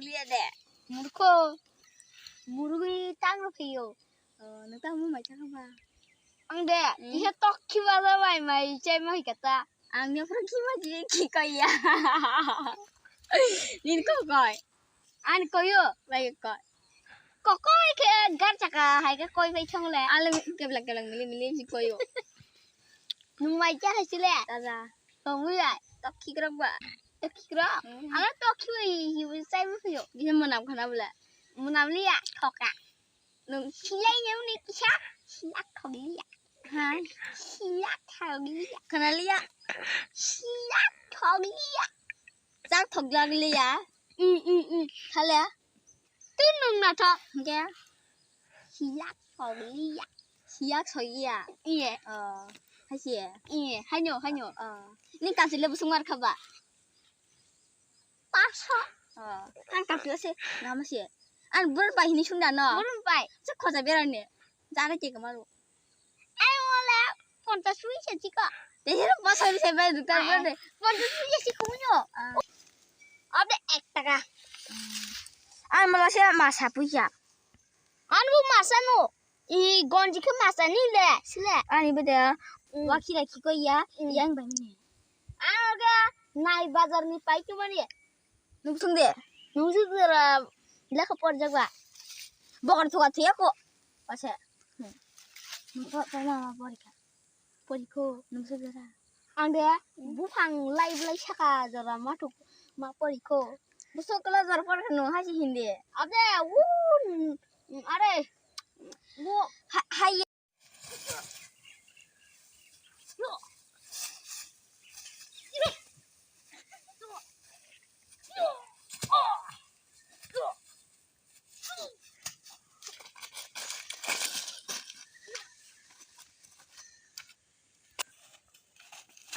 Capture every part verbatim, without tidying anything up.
Liya de. Murko. Murugwi tang rw phaio. Oh, nang tamo mai thang ba. Ang de, Hmm. Kisa tok khiba da bai mai chai mai kata. Ang ni phuru khima ji khi koi ya. Nin ko koi. An koyo, bai koi. Ko koi khe gar chaka hai khe koi bai thong le. Ale kebla kebla mili mili ji koyo. Nung mai cha hai chile. Dada. Tongwi ai, tok khikrok ba. Tok khikrok? Hmm. Ala tok khiwi hiwi chai bo phaio. Bisa monam khana bole. Monam liya, thoka. Nung silai ne uni kisa, silak thok liya. Ha? Silak thok liya. Khana liya. Silak thok liya. Chak thok jak liya. Mm, mm, mm. Thale. Tun nung na thok. Hingke. Silak thok liya. Silak thok liya. Iye. Oh. Hai siye. Iye. Haino, haino. Oh. Ni kansile busung mar khaba. Paso. Oh. Ang kapio se. Nama se. Ang bor bai hini sung da no. Bor bai. Chak khoja berani. Jara ke kamaru. Ai ole. Ponchas pui se chiko. Te hero pasal se bai dukan bor de. Ponchas pui se chiko muyo. Abe ek taka. Ang mala se masa puya. Ang bu masa no. I gonji khe masa ni le, sile. Ani bede, Mm. Wakhi rakhi ko ya, Mm. Yang bai ni. Ang ga nai bazar ni pai tu mani. Nung sung de. Nung sung de ra lekha por jak ba. Bokar thuka thuya ko. Ase. Hmm. Nung ko, ko ma ma por ka. Porikho, nungsa jora. Ang de, buphang lai blai saka jora mathuk ma porikho. Busuk kala jora porikho nung hasi hindi. Abe, u, are, bu. Ha, hai.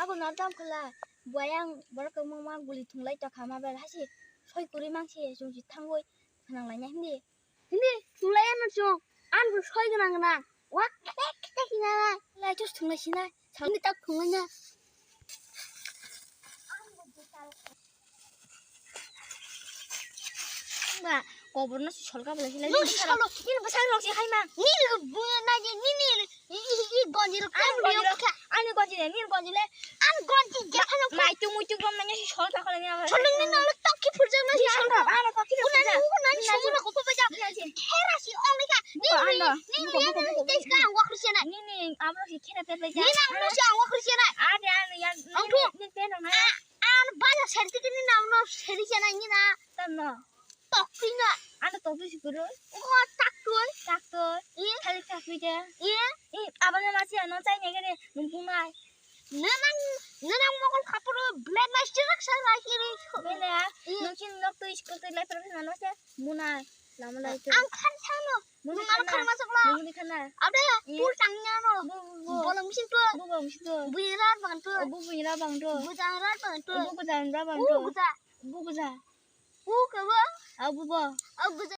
Ako na tam khala, buayang borok mama guli thunglai tokha ma ber hasi soi kuri mangsi chwng si thangoi khanang laina hindi. Hindi thunglai ano chwng, an bo soi gwnang gwnang, wa khe khe khe na lai chus thunglai sina, hindi tak thunglai na. Ba, kobor no si solka bela sila. Nung si solo, nini bwsang rok si hai ma. Nini bu na ni, nini, i, i, i, gonji rok. Ani gonji rok kha. Ani gonji le, nini gonji le. An gonji je phano. Mai tu mui tu rom na si solka khala ni. Solka ni na tok ki phurjak na si solka. Ana tok ki phurjak. Una ni na ni somo na ko pa ja. Khera si ong ni kha. Nini, nini, nini, nini, ang wa khrusia na. Nini, amro si khera pe pe ja. Nini, amro si ang wa khrusia na. Ade, ade, ya. Ang tu. Nini pe no na. Ang baja seri tiki ni na, no seri jana ni na. Tamo. Tokti na. Ano tokti si kuru. O taktoi. Taktoi. I. Khali taktoi de. I. I, abang ma si ano chai ne gede, nung punai. Nanang, nanang mokol khapuru, blade na sirak sa ra kiri. Bele, I. Nung chin nok tu school tu lai professional no se, munai. Lama lai tu. Ang khan sano. Muni khana. Muni khana. Khana. Abe, iya. Pul tangnya no. Bu, bu, bu. Bolong misin tu. Bu, bolong misin tu. Buirat bang tu. Bu, buirat bang tu. Bu, buirat bang tu. Bu, buirat bang tu. Bu, buirat. Bu, buirat. Bu, kaba. Abu, bu. Abu, buirat.